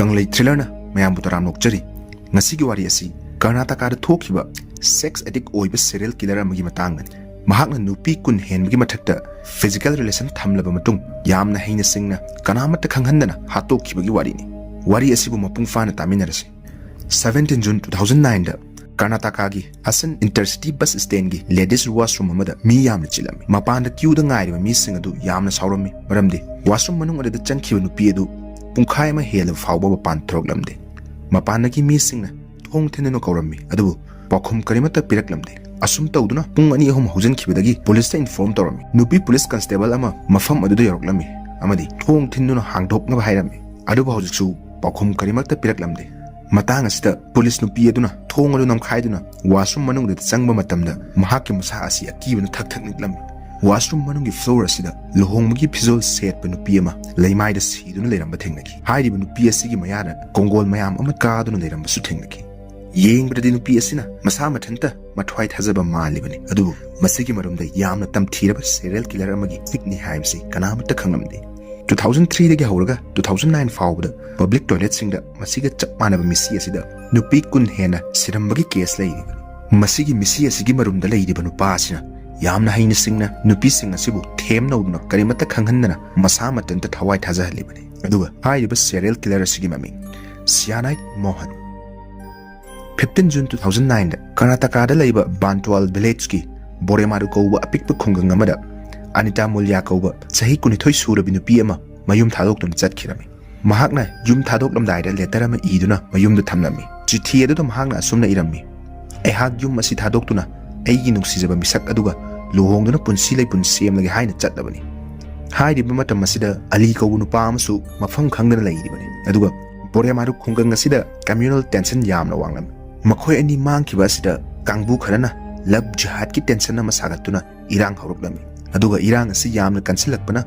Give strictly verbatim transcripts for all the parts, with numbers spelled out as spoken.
ꯑꯪꯂꯩ ꯊ꯭ꯔꯤꯂꯔꯅ ꯃꯌꯥꯝꯕꯨ ꯇꯔꯥꯝꯅ ꯑꯣꯛꯆꯔꯤ꯫ ꯉꯁꯤꯒꯤ ꯋꯥꯔꯤ ꯑꯁꯤ ꯀꯔꯅꯥꯇꯀꯥꯗ ꯊꯣꯛꯈꯤꯕ ꯁꯦꯛꯁ ꯑꯦꯗꯤꯛ ꯑꯣꯏꯕ ꯁꯦꯔꯤꯌꯦꯜ ꯀꯤꯂꯔ ꯑꯃꯒꯤ ꯃꯇꯥꯡꯗꯅꯤ꯫ ꯃꯍꯥꯛꯅ ꯅꯨꯄꯤ ꯀꯨꯟ ꯍꯦꯟꯕꯒꯤ ꯃꯊꯛꯇ ꯐꯤꯖꯤꯀꯦꯜ ꯔꯤꯂꯦꯁꯟ ꯊꯝꯂꯕ ꯃꯇꯨꯡ ꯌꯥꯝꯅ ꯍꯩꯅ ꯁꯤꯡꯅ ꯀꯅꯥꯃꯠꯇ ꯈꯪꯍꯟꯗꯅ ꯍꯥꯠꯇꯣꯛꯈꯤꯕꯒꯤ ꯋꯥꯔꯤꯅꯤ꯫ ꯋꯥꯔꯤ ꯑꯁꯤꯕꯨ ꯃꯄꯨꯡ ꯐꯥꯅ ꯇꯥꯃꯤꯟꯅꯔꯁꯤ꯫ Seventeen June two thousand nineꯗ ꯀꯔꯅꯥꯇꯀꯥꯒꯤ ꯍꯥꯁꯟ ꯏꯟꯇꯔꯁꯤꯇꯤ ꯕꯁ ꯁ꯭ꯇꯦꯟꯒꯤ ꯂꯦꯗꯤꯁ ꯋꯥꯁꯔꯨꯝ ꯑꯃꯗ ꯃꯤ ꯌꯥꯝꯅ ꯆꯤꯜꯂꯝꯃꯤ꯫ ꯃꯄꯥꯟꯗ ꯀ꯭ꯌꯨꯗ ꯉꯥꯏꯔꯤꯕ ꯃꯤꯁꯤꯡ ꯑꯗꯨ ꯌꯥꯝꯅ ꯁꯥꯎꯔꯝꯃꯤ, ꯃꯔꯝꯗꯤ ꯋꯥꯁꯔꯨꯝ ꯃꯅꯨꯡ ꯑꯗꯨꯗ ꯆꯪꯈꯤꯕ ꯅꯨꯄꯤ ꯑꯗꯨ ꯄꯨꯡꯈꯥꯏ ꯑꯃ ꯍꯦꯜꯂꯕ ꯐꯥꯎꯕ ꯃꯄꯥꯟ ꯊꯣꯔꯛꯂꯝꯗꯦ꯫ ꯃꯄꯥꯟꯗꯒꯤ ꯃꯤꯁꯤꯡꯅ ꯊꯣꯡ ꯊꯤꯟꯗꯨꯅ ꯀꯧꯔꯝꯃꯤ, ꯑꯗꯨꯕꯨ ꯄꯥꯎꯈꯨꯝ ꯀꯔꯤꯃꯠꯇ ꯄꯤꯔꯛꯂꯝꯗꯦ꯫ ꯑꯁꯨꯝ ꯇꯧꯗꯨꯅ ꯄꯨꯡ ꯑꯅꯤ ꯑꯍꯨꯝ ꯍꯧꯖꯤꯟꯈꯤꯕꯗꯒꯤ ꯄꯨꯂꯤꯁꯇ ꯏꯟꯐꯣꯔꯝ ꯇꯧꯔꯝꯃꯤ꯫ ꯅꯨꯄꯤ ꯄꯨꯂꯤꯁ ꯀꯟꯁꯇꯦꯕꯜ ꯑꯃ ꯃꯐꯝ ꯑꯗꯨꯗ ꯌꯧꯔꯛꯂꯝꯃꯤ ꯑꯃꯗꯤ ꯊꯣꯡ ꯊꯤꯟꯗꯨꯅ ꯍꯥꯡꯗꯣꯛꯅꯕ ꯍꯥꯏꯔꯝꯃꯤ, ꯑꯗꯨꯕꯨ ꯍꯧꯖꯤꯛꯁꯨ ꯄꯥꯎꯈꯨꯝ ꯀꯔꯤꯃꯠꯇ ꯄꯤꯔꯛꯂꯝꯗꯦ꯫ ꯃꯇꯥꯡ ꯑꯁꯤꯗ ꯄꯨꯂꯤꯁ ꯅꯨꯄꯤ ꯑꯗꯨꯅ ꯊꯣꯡ ꯑꯗꯨ ꯅꯝꯈꯥꯏꯗꯨꯅ ꯋꯥꯁꯔꯨꯝ ꯃꯅꯨꯡꯗ ꯆꯪꯕ ꯃꯇꯝꯗ ꯃꯍꯥꯛꯀꯤ ꯃꯁꯥ ꯑꯁꯤ ꯑꯀꯤꯕꯅ ꯊꯛ ꯊꯛ ꯅꯤꯛꯂꯝꯃꯤ꯫ ꯋꯥꯁꯔꯨꯝ ꯃꯅꯨꯡꯒꯤ ꯐ꯭ꯂꯣꯔ ꯑꯁꯤꯗ ꯂꯨꯍꯣꯡꯕꯒꯤ ꯐꯤꯖꯣꯜ ꯁꯦꯠꯄ ꯅꯨꯄꯤ ꯑꯃ ꯂꯩꯃꯥꯏꯗ ꯁꯤꯗꯨꯅ ꯂꯩꯔꯝꯕ ꯊꯦꯡꯅꯈꯤ꯫ ꯍꯥꯏꯔꯤꯕ ꯅꯨꯄꯤ ꯑꯁꯤꯒꯤ ꯃꯌꯥꯗ ꯀꯣꯡꯒꯣꯜ ꯃꯌꯥꯝ ꯑꯃ ꯀꯥꯗꯨꯅ ꯂꯩꯔꯝꯕꯁꯨ ꯊꯦꯡꯅꯈꯤ꯫ ꯌꯦꯡꯕꯗꯗꯤ ꯅꯨꯄꯤ ꯑꯁꯤꯅ ꯃꯁꯥ ꯃꯊꯟꯇ ꯃꯊ꯭ꯋꯥꯏ ꯊꯥꯖꯕ ꯃꯥꯜꯂꯤꯕꯅꯤ, ꯑꯗꯨꯕꯨ ꯃꯁꯤꯒꯤ ꯃꯔꯨꯝꯗ ꯌꯥꯝꯅ ꯇꯝꯊꯤꯔꯕ ꯁꯦꯔꯤꯌꯦꯜ ꯀꯤꯂꯔ ꯑꯃꯒꯤ ꯈꯨꯠꯅꯤ ꯍꯥꯏꯕꯁꯤ ꯀꯅꯥꯃꯠꯇ ꯈꯪꯂꯝꯗꯦ꯫ Two thousand threeꯗꯒꯤ ꯍꯧꯔꯒ two thousand nine ꯐꯥꯎꯕꯗ ꯄꯕ꯭ꯂꯤꯛ ꯇꯣꯏꯂꯦꯠꯁꯤꯡꯗ ꯃꯁꯤꯒ ꯆꯞ ꯃꯥꯟꯅꯕ ꯃꯤꯁꯤ ꯑꯁꯤꯗ ꯅꯨꯄꯤ ꯀꯨꯟ ꯍꯦꯟꯅ ꯁꯤꯔꯝꯕꯒꯤ ꯀꯦꯁ ꯂꯩꯔꯤꯕꯅꯤ꯫ ꯃꯁꯤꯒꯤ ꯃꯤꯁꯤ ꯑꯁꯤꯒꯤ ꯃꯔꯨꯝꯗ ꯂꯩꯔꯤꯕ ꯅꯨꯄꯥ ꯑꯁꯤꯅ ꯌꯥꯝꯅ ꯍꯩꯅ ꯁꯤꯡꯅ ꯅꯨꯄꯤꯁꯤꯡ ꯑꯁꯤꯕꯨ ꯊꯦꯝꯅꯧꯗꯨꯅ ꯀꯔꯤꯃꯠꯇ ꯈꯪꯍꯟꯗꯅ ꯃꯁꯥ ꯃꯊꯟꯇ ꯊꯋꯥꯏ ꯊꯥꯖꯍꯜꯂꯤꯕꯅꯤ꯫ ꯑꯗꯨꯒ ꯍꯥꯏꯔꯤꯕ ꯁꯦꯔꯤꯌꯦꯜ ꯀꯤꯂꯔ ꯑꯁꯤꯒꯤ ꯃꯃꯤꯡ ꯁꯤꯌꯥꯅꯥꯏꯠ Mohan. Fifteen June two thousand nineꯗ ꯀꯔꯅꯥꯇꯀꯥꯗ ꯂꯩꯕ ꯕꯥꯟꯇ꯭ꯋꯥꯜ ꯚꯤꯂꯦꯖꯀꯤ ꯕꯣꯔꯦꯃꯥꯔꯨ ꯀꯧꯕ ꯑꯄꯤꯛꯄ ꯈꯨꯡꯒꯪ ꯑꯃꯗ ꯑꯅꯤꯇꯥ ꯃꯨꯂ꯭ꯌꯥ ꯀꯧꯕ ꯆꯍꯤ ꯀꯨꯟꯅꯤꯊꯣꯏ ꯁꯨꯔꯕꯤ ꯅꯨꯄꯤ ꯑꯃ ꯃꯌꯨꯝ ꯊꯥꯗꯣꯛꯇꯨꯅ ꯆꯠꯈꯤꯔꯝꯃꯤ꯫ ꯃꯍꯥꯛꯅ ꯌꯨꯝ ꯊꯥꯗꯣꯛꯂꯝꯗꯥꯏꯗ ꯂꯦꯇꯔ ꯑꯃ ꯏꯗꯨꯅ ꯃꯌꯨꯝꯗ ꯊꯝꯂꯝꯃꯤ꯫ ꯆꯤꯊꯤ ꯑꯗꯨꯗ ꯃꯍꯥꯛꯅ ꯑꯁꯨꯝꯅ ꯏꯔꯝꯃꯤ, "ꯑꯩꯍꯥꯛ ꯌꯨꯝ ꯑꯁꯤ ꯊꯥꯗꯣꯛꯇꯨꯅ ꯑꯩꯒꯤ ꯅꯨꯡꯁꯤꯖꯕ ꯃꯤꯁꯛ ꯑꯗꯨꯒ ꯂꯨꯍꯣꯡꯗꯨꯅ ꯄꯨꯟꯁꯤ ꯂꯩꯄꯨꯟ ꯁꯦꯝꯂꯒꯦ ꯍꯥꯏꯅ ꯆꯠꯂꯕꯅꯤ꯫" ꯍꯥꯏꯔꯤꯕ ꯃꯇꯝ ꯑꯁꯤꯗ ꯑꯂꯤ ꯀꯧꯕ ꯅꯨꯄꯥ ꯑꯃꯁꯨ ꯃꯐꯝ ꯈꯪꯗꯅ ꯂꯩꯔꯤꯕꯅꯤ꯫ ꯑꯗꯨꯒ ꯕꯣꯔꯦꯃꯥꯔꯨ ꯈꯨꯡꯒꯪ ꯑꯁꯤꯗ ꯀꯝꯃ꯭ꯌꯨꯅꯦꯜ ꯇꯦꯟꯁꯟ ꯌꯥꯝꯅ ꯋꯥꯡꯂꯝꯃꯤ꯫ ꯃꯈꯣꯏ ꯑꯅꯤ ꯃꯥꯡꯈꯤꯕ ꯑꯁꯤꯗ ꯀꯥꯡꯕꯨ ꯈꯔꯅ ꯂꯚ ꯖꯤꯍꯥꯗꯀꯤ ꯇꯦꯟꯁꯟ ꯑꯃ ꯁꯥꯒꯠꯇꯨꯅ ꯏꯔꯥꯡ ꯍꯧꯔꯛꯂꯝꯃꯤ꯫ ꯑꯗꯨꯒ ꯏꯔꯥꯡ ꯑꯁꯤ ꯌꯥꯝꯅ ꯀꯟꯁꯤꯜꯂꯛꯄꯅ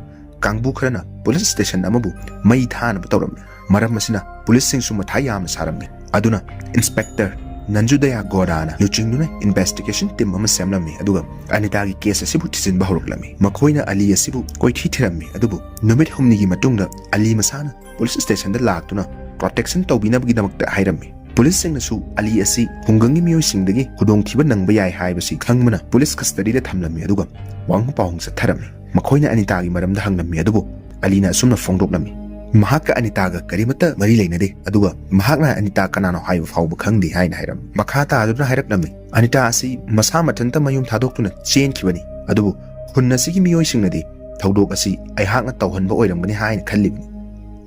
ꯀꯥꯡꯕꯨ ꯈꯔꯅ ꯄꯨꯂꯤꯁ ꯁ꯭ꯇꯦꯁꯟ ꯑꯃꯕꯨ ꯃꯩ ꯊꯥꯅꯕ ꯇꯧꯔꯝꯃꯤ꯫ ꯃꯔꯝ ꯑꯁꯤꯅ ꯄꯨꯂꯤꯁꯁꯤꯡꯁꯨ ꯃꯊꯥ ꯌꯥꯝꯅ ꯁꯥꯔꯝꯃꯤ꯫ ꯑꯗꯨꯅ ꯏꯟꯁꯄꯦꯛꯇꯔ ꯅꯟꯖꯨꯗꯌꯥ ꯒꯣꯗꯥꯅ ꯂꯨꯆꯤꯡꯗꯨꯅ ꯏꯟꯚꯦꯁꯇꯤꯒꯦꯁꯟ ꯇꯤꯝ ꯑꯃ ꯁꯦꯝꯂꯝꯃꯤ, ꯑꯗꯨꯒ ꯑꯅꯤꯇꯥꯒꯤ ꯀꯦꯁ ꯑꯁꯤꯕꯨ ꯊꯤꯖꯤꯟꯕ ꯍꯧꯔꯛꯂꯝꯃꯤ꯫ ꯃꯈꯣꯏꯅ ꯑꯂꯤ ꯑꯁꯤꯕꯨ ꯀꯣꯏꯊꯤ ꯊꯤꯔꯝꯃꯤ, ꯑꯗꯨꯕꯨ ꯅꯨꯃꯤꯠ ꯍꯨꯝꯅꯤꯒꯤ ꯃꯇꯨꯡꯗ ꯑꯂꯤ ꯃꯁꯥꯅ ꯄꯨꯂꯤꯁ ꯁ꯭ꯇꯦꯁꯟꯗ ꯂꯥꯛꯇꯨꯅ ꯄ꯭ꯔꯣꯇꯦꯛꯁꯟ ꯇꯧꯕꯤꯅꯕꯒꯤꯗꯃꯛꯇ ꯍꯥꯏꯔꯝꯃꯤ꯫ ꯄꯨꯂꯤꯁꯁꯤꯡꯅꯁꯨ ꯑꯂꯤ ꯑꯁꯤ ꯈꯨꯡꯒꯪꯒꯤ ꯃꯤꯑꯣꯏꯁꯤꯡꯗꯒꯤ ꯈꯨꯗꯣꯡꯊꯤꯕ ꯅꯪꯕ ꯌꯥꯏ ꯍꯥꯏꯕꯁꯤ ꯈꯪꯕꯅ ꯄꯨꯂꯤꯁ ꯀꯁꯇꯗꯤꯗ ꯊꯝꯂꯝꯃꯤ, ꯑꯗꯨꯒ ꯋꯥꯍꯪ ꯄꯥꯎꯍꯪ ꯆꯠꯊꯔꯝꯃꯤ꯫ ꯃꯈꯣꯏꯅ ꯑꯅꯤꯇꯥꯒꯤ ꯃꯔꯝꯗ ꯍꯪꯂꯝꯃꯤ, ꯑꯗꯨꯕꯨ ꯑꯂꯤꯅ ꯑꯁꯨꯝꯅ ꯐꯣꯡꯗꯣꯛꯂꯝꯃꯤ: "ꯃꯍꯥꯛꯀ ꯑꯅꯤꯇꯥꯒ ꯀꯔꯤꯃꯠꯇ ꯃꯔꯤ ꯂꯩꯅꯗꯦ, ꯑꯗꯨꯒ ꯃꯍꯥꯛꯅ ꯑꯅꯤꯇꯥ ꯀꯅꯥꯅꯣ ꯍꯥꯏꯕ ꯐꯥꯎꯕ ꯈꯪꯗꯦ" ꯍꯥꯏꯅ ꯍꯥꯏꯔꯝꯃꯤ꯫ ꯃꯈꯥ ꯇꯥꯗꯨꯅ ꯍꯥꯏꯔꯛꯂꯝꯃꯤ: "ꯑꯅꯤꯇꯥ ꯑꯁꯤ ꯃꯁꯥ ꯃꯊꯟꯇ ꯃꯌꯨꯝ ꯊꯥꯗꯣꯛꯇꯨꯅ ꯆꯦꯟꯈꯤꯕꯅꯤ, ꯑꯗꯨꯕꯨ ꯈꯨꯟ ꯑꯁꯤꯒꯤ ꯃꯤꯑꯣꯏꯁꯤꯡꯅꯗꯤ ꯊꯧꯗꯣꯛ ꯑꯁꯤ ꯑꯩꯍꯥꯛꯅ ꯇꯧꯍꯟꯕ ꯑꯣꯏꯔꯝꯒꯅꯤ ꯍꯥꯏꯅ ꯈꯜꯂꯤꯕꯅꯤ꯫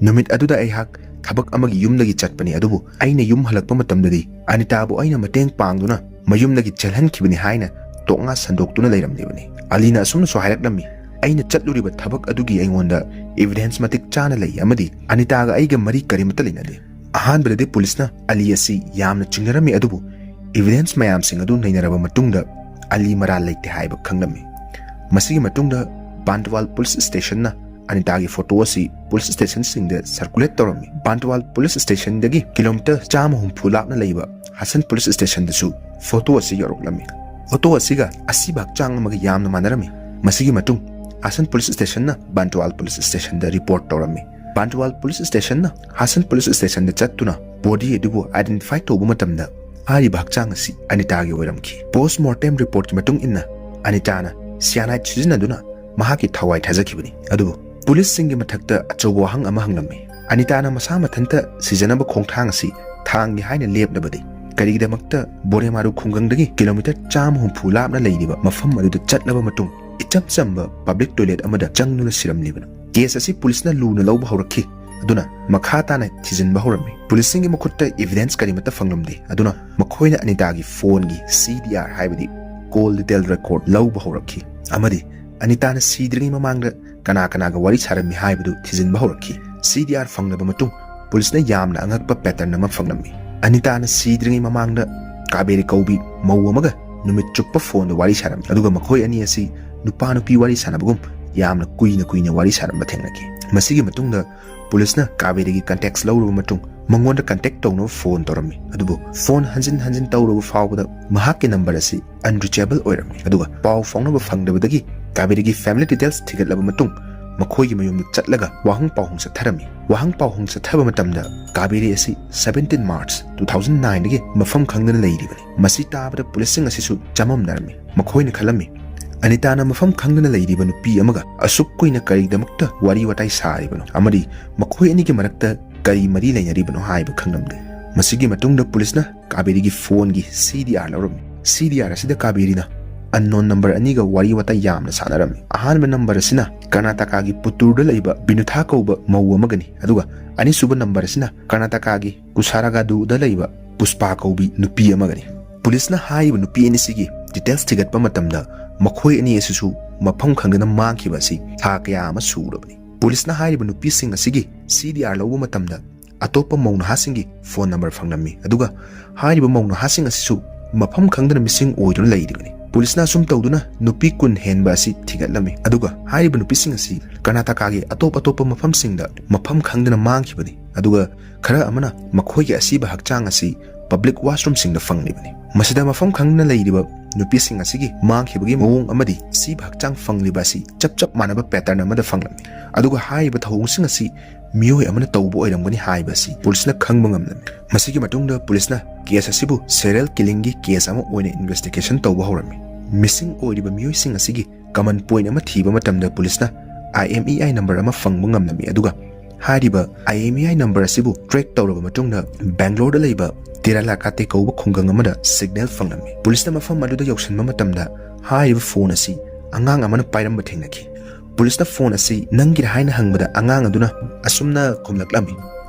ꯅꯨꯃꯤꯠ ꯑꯗꯨꯗ ꯑꯩꯍꯥꯛ ꯊꯕꯛ ꯑꯃꯒꯤ ꯌꯨꯝꯗꯒꯤ ꯆꯠꯄꯅꯤ, ꯑꯗꯨꯕꯨ ꯑꯩꯅ ꯌꯨꯝ ꯍꯜꯂꯛꯄ ꯃꯇꯝꯗꯗꯤ ꯑꯅꯤꯇꯥꯕꯨ ꯑꯩꯅ ꯃꯇꯦꯡ ꯄꯥꯡꯗꯨꯅ ꯃꯌꯨꯝꯗꯒꯤ ꯆꯦꯜꯍꯟꯈꯤꯕꯅꯤ" ꯍꯥꯏꯅ ꯇꯣꯛꯅ ꯁꯟꯗꯣꯛꯇꯨꯅ ꯂꯩꯔꯝꯂꯤꯕꯅꯤ꯫ ꯑꯂꯤꯅ ꯑꯁꯨꯝꯅꯁꯨ ꯍꯥꯏꯔꯛꯂꯝꯃꯤ: "ꯑꯩꯅ ꯆꯠꯂꯨꯔꯤꯕ ꯊꯕꯛ ꯑꯗꯨꯒꯤ ꯑꯩꯉꯣꯟꯗ ꯏꯚꯤꯗꯦꯟꯁ ꯃꯇꯤꯛ ꯆꯥꯅ ꯂꯩ, ꯑꯃꯗꯤ ꯑꯅꯤꯇꯥꯒ ꯑꯩꯒ ꯃꯔꯤ ꯀꯔꯤꯃꯠꯇ ꯂꯩꯅꯗꯦ"꯫ ꯑꯍꯥꯟꯕꯗꯗꯤ ꯄꯨꯂꯤꯁꯅ ꯑꯂꯤ ꯑꯁꯤ ꯌꯥꯝꯅ ꯆꯤꯡꯅꯔꯝꯃꯤ, ꯑꯗꯨꯕꯨ ꯏꯚꯤꯗꯦꯟꯁ ꯃꯌꯥꯝꯁꯤꯡ ꯑꯗꯨ ꯅꯩꯅꯔꯕ ꯃꯇꯨꯡꯗ ꯑꯂꯤ ꯃꯔꯥꯜ ꯂꯩꯇꯦ ꯍꯥꯏꯕ ꯈꯪꯂꯝꯃꯤ꯫ ꯃꯁꯤꯒꯤ ꯃꯇꯨꯡꯗ ꯕꯥꯟꯇꯋꯥꯜ ꯄꯨꯂꯤꯁ ꯁ꯭ꯇꯦꯁꯟꯅ ꯑꯅꯤꯇꯥꯒꯤ ꯐꯣꯇꯣ ꯑꯁꯤ ꯄꯨꯂꯤꯁ ꯁ꯭ꯇꯦꯁꯟꯁꯤꯡꯗ ꯁꯔꯀꯨꯂꯦꯠ ꯇꯧꯔꯝꯃꯤ꯫ ꯕꯥꯟꯇꯋꯥꯜ ꯄꯨꯂꯤꯁ ꯁ꯭ꯇꯦꯁꯟꯗꯒꯤ ꯀꯤꯂꯣꯃꯤꯇꯔ ꯆꯥꯝꯃ ꯍꯨꯝꯐꯨ ꯂꯥꯞꯅ ꯂꯩꯕ ꯍꯥꯁꯟ ꯄꯨꯂꯤꯁ ꯁ꯭ꯇꯦꯁꯟꯗꯁꯨ ꯐꯣꯇꯣ ꯑꯁꯤ ꯌꯧꯔꯛꯂꯝꯃꯤ꯫ ꯐꯣꯇꯣ ꯑꯁꯤꯒ ꯑꯁꯤꯕ ꯍꯛꯆꯥꯡ ꯑꯃꯒ ꯌꯥꯝꯅ ꯃꯥꯟꯅꯔꯝꯃꯤ꯫ ꯃꯁꯤꯒꯤ ꯃꯇꯨꯡ ꯍꯥꯁꯟ ꯄꯨꯂꯤꯁ ꯁ꯭ꯇꯦꯁꯟꯅ ꯕꯥꯟꯇꯋꯥꯜ ꯄꯨꯂꯤꯁ ꯁ꯭ꯇꯦꯁꯟꯗ ꯔꯤꯄꯣꯔꯠ ꯇꯧꯔꯝꯃꯤ꯫ ꯕꯥꯟꯇꯋꯥꯜ ꯄꯨꯂꯤꯁ ꯁ꯭ꯇꯦꯁꯟꯅ ꯍꯥꯁꯟ ꯄꯨꯂꯤꯁ ꯁ꯭ꯇꯦꯁꯟꯗ ꯆꯠꯇꯨꯅ ꯕꯣꯗꯤ ꯑꯗꯨꯕꯨ ꯑꯥꯏꯗꯦꯟꯇꯤꯐꯥꯏ ꯇꯧꯕ ꯃꯇꯝꯗ ꯍꯥꯏꯔꯤꯕ ꯍꯛꯆꯥꯡ ꯑꯁꯤ ꯑꯅꯤꯇꯥꯒꯤ ꯑꯣꯏꯔꯝꯈꯤ꯫ ꯄꯣꯁ ꯃꯣꯔꯇꯦꯝ ꯔꯤꯄꯣꯔꯠꯀꯤ ꯃꯇꯨꯡ ꯏꯟꯅ ꯑꯅꯤꯇꯥꯅ ꯁꯤꯌꯥꯅꯥꯏꯠ ꯁꯤꯖꯤꯟꯅꯗꯨꯅ ꯃꯍꯥꯛꯀꯤ ꯊꯋꯥꯏ ꯊꯥꯖꯈꯤꯕꯅꯤ꯫ ꯑꯗꯨꯕꯨ ꯄꯨꯂꯤꯁꯁꯤꯡꯒꯤ ꯃꯊꯛꯇ ꯑꯆꯧꯕ ꯋꯥꯍꯪ ꯑꯃ ꯍꯪꯂꯝꯃꯤ꯫ ꯑꯅꯤꯇꯥꯅ ꯃꯁꯥ ꯃꯊꯟꯇ ꯁꯤꯖꯅꯕ ꯈꯣꯡꯊꯥꯡ ꯑꯁꯤ ꯊꯥꯡꯒꯦ ꯍꯥꯏꯅ ꯂꯦꯞꯂꯕꯗꯤ ꯀꯔꯤꯒꯤꯗꯃꯛꯇ ꯕꯣꯔꯦꯃꯥꯔꯨ ꯈꯨꯡꯒꯪꯗꯒꯤ ꯀꯤꯂꯣꯃꯤꯇꯔ ꯆꯥꯝꯃ ꯍꯨꯝꯐꯨ ꯂꯥꯞꯅ ꯂꯩꯔꯤꯕ ꯃꯐꯝ ꯑꯗꯨꯗ ꯆꯠꯂꯕ ꯃꯇꯨꯡ ꯏꯆꯝ ꯆꯝꯕ ꯄꯕ꯭ꯂꯤꯛ ꯇꯣꯏꯂꯦꯠ ꯑꯃꯗ ꯆꯪꯗꯨꯅ ꯁꯤꯔꯝꯂꯤꯕꯅꯣ? ꯀꯦꯁ ꯑꯁꯤ ꯄꯨꯂꯤꯁꯅ ꯂꯨꯅ ꯂꯧꯕ ꯍꯧꯔꯛꯈꯤ꯫ ꯑꯗꯨꯅ ꯃꯈꯥ ꯇꯥꯅ ꯊꯤꯖꯤꯟꯕ ꯍꯧꯔꯝꯃꯤ꯫ ꯄꯨꯂꯤꯁꯁꯤꯡꯒꯤ ꯃꯈꯨꯠꯇ ꯏꯚꯤꯗꯦꯟꯁ ꯀꯔꯤꯃꯠꯇ ꯐꯪꯂꯝꯗꯦ꯫ ꯑꯗꯨꯅ ꯃꯈꯣꯏꯅ ꯑꯅꯤꯇꯥꯒꯤ ꯐꯣꯟꯒꯤ ꯁꯤ ꯗꯤ ꯑꯥꯔ, ꯍꯥꯏꯕꯗꯤ ꯀꯣꯜ ꯗꯤꯇꯦꯜ ꯔꯦꯀꯣꯔꯗ, ꯂꯧꯕ ꯍꯧꯔꯛꯈꯤ ꯑꯃꯗꯤ ꯑꯅꯤꯇꯥꯅ ꯁꯤꯗ꯭ꯔꯤꯉꯩ ꯃꯃꯥꯡꯗ ꯀꯅꯥ ꯀꯅꯥꯒ ꯋꯥꯔꯤ ꯁꯥꯔꯝꯃꯤ ꯍꯥꯏꯕꯗꯨ ꯊꯤꯖꯤꯟꯕ ꯍꯧꯔꯛꯈꯤ꯫ ꯁꯤ ꯗꯤ ꯑꯥꯔ ꯐꯪꯂꯕ ꯃꯇꯨꯡ ꯄꯨꯂꯤꯁꯅ ꯌꯥꯝꯅ ꯑꯉꯛꯄ ꯄꯦꯇꯔꯟ ꯑꯃ ꯐꯪꯂꯝꯃꯤ꯫ ꯑꯅꯤꯇꯥꯅ ꯁꯤꯗ꯭ꯔꯤꯉꯩ ꯃꯃꯥꯡꯗ ꯀꯥꯕꯦꯔꯤ ꯀꯧꯕꯤ ꯃꯧ ꯑꯃꯒ ꯅꯨꯃꯤꯠ ꯆꯨꯞꯄ ꯐꯣꯟꯗ ꯋꯥꯔꯤ ꯁꯥꯔꯝꯃꯤ, ꯑꯗꯨꯒ ꯃꯈꯣꯏ ꯑꯅꯤ ꯑꯁꯤ ꯅꯨꯄꯥ ꯅꯨꯄꯤ ꯋꯥꯔꯤ ꯁꯥꯟꯅꯕꯒꯨꯝ ꯌꯥꯝꯅ ꯀꯨꯏꯅ ꯀꯨꯏꯅ ꯋꯥꯔꯤ ꯁꯥꯔꯝꯕ ꯊꯦꯡꯅꯈꯤ꯫ ꯃꯁꯤꯒꯤ ꯃꯇꯨꯡꯗ ꯄꯨꯂꯤꯁꯅ ꯀꯥꯕꯦꯔꯤꯒꯤ ꯀꯟꯇꯦꯛꯁ ꯂꯧꯔꯕ ꯃꯇꯨꯡ ꯃꯉꯣꯟꯗ ꯀꯟꯇꯦꯛ ꯇꯧꯅꯕ ꯐꯣꯟ ꯇꯧꯔꯝꯃꯤ, ꯑꯗꯨꯕꯨ ꯐꯣꯟ ꯍꯟꯖꯤꯟ ꯍꯟꯖꯤꯟ ꯇꯧꯔꯕ ꯐꯥꯎꯕꯗ ꯃꯍꯥꯛꯀꯤ ꯅꯝꯕꯔ ꯑꯁꯤ ꯑꯟꯔꯤꯆꯦꯕꯜ ꯑꯣꯏꯔꯝꯃꯤ꯫ ꯑꯗꯨꯒ ꯄꯥꯎ ꯐꯥꯎꯅꯕ ꯐꯪꯗꯕꯗꯒꯤ ꯀꯥꯕꯦꯔꯤꯒꯤ ꯐꯦꯃꯤꯂꯤ ꯗꯤꯇꯦꯜꯁ ꯊꯤꯒꯠꯂꯕ ꯃꯇꯨꯡ ꯃꯈꯣꯏꯒꯤ ꯃꯌꯨꯝꯗ ꯆꯠꯂꯒ ꯋꯥꯍꯪ ꯄꯥꯎꯍꯪ ꯆꯠꯊꯔꯝꯃꯤ꯫ ꯋꯥꯍꯪ ꯄꯥꯎꯍꯪ ꯆꯠꯊꯕ ꯃꯇꯝꯗ ꯀꯥꯕꯦꯔꯤ ꯑꯁꯤ seventeen March two thousand nineꯗꯒꯤ ꯃꯐꯝ ꯈꯪꯗꯅ ꯂꯩꯔꯤꯕꯅꯤ꯫ ꯃꯁꯤ ꯇꯥꯕꯗ ꯄꯨꯂꯤꯁꯁꯤꯡ ꯑꯁꯤꯁꯨ ꯆꯃꯝꯅꯔꯝꯃꯤ꯫ ꯃꯈꯣꯏꯅ ꯈꯜꯂꯝꯃꯤ, ꯑꯅꯤꯇꯥꯅ ꯃꯐꯝ ꯈꯪꯗꯅ ꯂꯩꯔꯤꯕ ꯅꯨꯄꯤ ꯑꯃꯒ ꯑꯁꯨꯛ ꯀꯨꯏꯅ ꯀꯔꯤꯒꯤꯗꯃꯛꯇ ꯋꯥꯔꯤ ꯋꯥꯇꯥꯏ ꯁꯥꯔꯤꯕꯅꯣ ꯑꯃꯗꯤ ꯃꯈꯣꯏ ꯑꯅꯤꯒꯤ ꯃꯔꯛꯇ ꯀꯔꯤ ꯃꯔꯤ ꯂꯩꯅꯔꯤꯕꯅꯣ ꯍꯥꯏꯕ ꯈꯪꯂꯝꯗꯦ꯫ ꯃꯁꯤꯒꯤ ꯃꯇꯨꯡꯗ ꯄꯨꯂꯤꯁꯅ ꯀꯥꯕꯦꯔꯤꯒꯤ ꯐꯣꯟꯒꯤ C D R ꯂꯧꯔꯝꯃꯤ꯫ C D R ꯑꯁꯤꯗ ꯀꯥꯕꯦꯔꯤꯅ unknown number ꯑꯅꯤꯒ ꯋꯥꯔꯤ ꯋꯥꯇꯥꯏ ꯌꯥꯝꯅ ꯁꯥꯟꯅꯔꯝꯃꯤ꯫ ꯑꯍꯥꯟꯕ ꯅꯝꯕꯔ ꯑꯁꯤꯅ ꯀꯔꯅꯥꯇꯀꯥꯒꯤ ꯄꯨꯇꯨꯔꯗ ꯂꯩꯕ ꯕꯤꯅꯨꯊꯥ ꯀꯧꯕ ꯃꯧ ꯑꯃꯒꯅꯤ, ꯑꯗꯨꯒ ꯑꯅꯤꯁꯨꯕ ꯅꯝꯕꯔ ꯑꯁꯤꯅ ꯀꯔꯅꯥꯇꯀꯥꯒꯤ ꯀꯨꯁꯥꯔꯥꯒꯥꯗꯨꯗ ꯂꯩꯕ ꯄꯨꯁꯄꯥ ꯀꯧꯕꯤ ꯅꯨꯄꯤ ꯑꯃꯒꯅꯤ꯫ ꯄꯨꯂꯤꯁꯅ ꯍꯥꯏꯔꯤꯕ ꯅꯨꯄꯤ ꯑꯅꯤꯁꯤꯒꯤ details ꯊꯤꯒꯠꯄ ꯃꯇꯝꯗ ꯃꯈꯣꯏ ꯑꯅꯤ ꯑꯁꯤꯁꯨ ꯃꯐꯝ ꯈꯪꯗꯅ ꯃꯥꯡꯈꯤꯕ ꯑꯁꯤ ꯊꯥ ꯀꯌꯥ ꯑꯃ ꯁꯨꯔꯕꯅꯤ꯫ ꯄꯨꯂꯤꯁꯅ ꯍꯥꯏꯔꯤꯕ ꯅꯨꯄꯤꯁꯤꯡ ꯑꯁꯤꯒꯤ C D R ꯂꯧꯕ ꯃꯇꯝꯗ ꯑꯇꯣꯞꯄ ꯃꯧ ꯅꯍꯥꯁꯤꯡꯒꯤ ꯐꯣꯟ ꯅꯝꯕꯔ ꯐꯪꯂꯝꯃꯤ, ꯑꯗꯨꯒ ꯍꯥꯏꯔꯤꯕ ꯃꯧ ꯅꯍꯥꯁꯤꯡ ꯑꯁꯤꯁꯨ ꯃꯐꯝ ꯈꯪꯗꯅ ꯃꯤꯁꯤꯡ ꯑꯣꯏꯗꯨꯅ ꯂꯩꯔꯤꯕꯅꯤ꯫ ꯄꯨꯂꯤꯁꯅ ꯑꯁꯨꯝ ꯇꯧꯗꯨꯅ ꯅꯨꯄꯤ ꯀꯨꯟ ꯍꯦꯟꯕ ꯑꯁꯤ ꯊꯤꯒꯠꯂꯝꯃꯤ, ꯑꯗꯨꯒ ꯍꯥꯏꯔꯤꯕ ꯅꯨꯄꯤꯁꯤꯡ ꯑꯁꯤ ꯀꯔꯅꯥꯇꯀꯥꯒꯤ ꯑꯇꯣꯞ ꯑꯇꯣꯞꯄ ꯃꯐꯝꯁꯤꯡꯗ ꯃꯐꯝ ꯈꯪꯗꯅ ꯃꯥꯡꯈꯤꯕꯅꯤ, ꯑꯗꯨꯒ ꯈꯔ ꯑꯃꯅ ꯃꯈꯣꯏꯒꯤ ꯑꯁꯤꯕ ꯍꯛꯆꯥꯡ ꯑꯁꯤ public washroomꯁꯤꯡꯗ ꯐꯪꯂꯤꯕꯅꯤ꯫ ꯃꯁꯤꯗ ꯃꯐꯝ ꯈꯪꯗꯅ ꯂꯩꯔꯤꯕ ꯅꯨꯄꯤꯁꯤꯡ ꯑꯁꯤꯒꯤ ꯃꯥꯡꯈꯤꯕꯒꯤ ꯃꯑꯣꯡ ꯑꯃꯗꯤ ꯑꯁꯤꯕ ꯍꯛꯆꯥꯡ ꯐꯪꯂꯤꯕ ꯑꯁꯤ ꯆꯞ ꯆꯞ ꯃꯥꯟꯅꯕ pattern ꯑꯃꯗ ꯐꯪꯂꯝꯃꯤ, ꯑꯗꯨꯒ ꯍꯥꯏꯔꯤꯕ ꯊꯧꯑꯣꯡꯁꯤꯡ ꯑꯁꯤ ꯃꯤꯑꯣꯏ ꯑꯃꯅ ꯇꯧꯕ ꯑꯣꯏꯔꯝꯒꯅꯤ ꯍꯥꯏꯕ ꯑꯁꯤ ꯄꯨꯂꯤꯁꯅ ꯈꯪꯕ ꯉꯝꯂꯝꯃꯤ꯫ ꯃꯁꯤꯒꯤ ꯃꯇꯨꯡꯗ ꯄꯨꯂꯤꯁꯅ case ꯑꯁꯤꯕꯨ serial killingꯒꯤ case ꯑꯃ ꯑꯣꯏꯅ investigation ꯇꯧꯕ ꯍꯧꯔꯝꯃꯤ꯫ Missing ꯑꯣꯏꯔꯤꯕ ꯃꯤꯑꯣꯏꯁꯤꯡ ꯑꯁꯤꯒꯤ common point ꯑꯃ ꯊꯤꯕ ꯃꯇꯝꯗ ꯄꯨꯂꯤꯁꯅ I M E I number ꯑꯃ ꯐꯪꯕ ꯉꯝꯂꯝꯃꯤ, ꯑꯗꯨꯒ ꯍꯥꯏꯔꯤꯕ I M E I number ꯑꯁꯤꯕꯨ track ꯇꯧꯔꯕ ꯃꯇꯨꯡꯗ ꯕꯦꯡꯒ꯭ꯂꯣꯔꯗ ꯂꯩꯕ ꯇꯤꯔꯥꯂꯥꯀꯥꯇꯦ ꯀꯧꯕ ꯈꯨꯡꯒꯪ ꯑꯃꯗ signal ꯐꯪꯂꯝꯃꯤ꯫ ꯄꯨꯂꯤꯁꯅ ꯃꯐꯝ ꯑꯗꯨꯗ ꯌꯧꯁꯤꯟꯕ ꯃꯇꯝꯗ ꯍꯥꯏꯔꯤꯕ ꯐꯣꯟ ꯑꯁꯤ ꯑꯉꯥꯡ ꯑꯃꯅ ꯄꯥꯏꯔꯝꯕ ꯊꯦꯡꯅꯈꯤ꯫ ꯄꯨꯂꯤꯁꯅ ꯐꯣꯟ ꯑꯁꯤ ꯅꯪꯒꯤꯔ ꯍꯥꯏꯅ ꯍꯪꯕꯗ ꯑꯉꯥꯡ ꯑꯗꯨꯅ ꯑꯁꯨꯝꯅ ꯈꯨꯝꯂꯛꯂꯝꯃꯤ,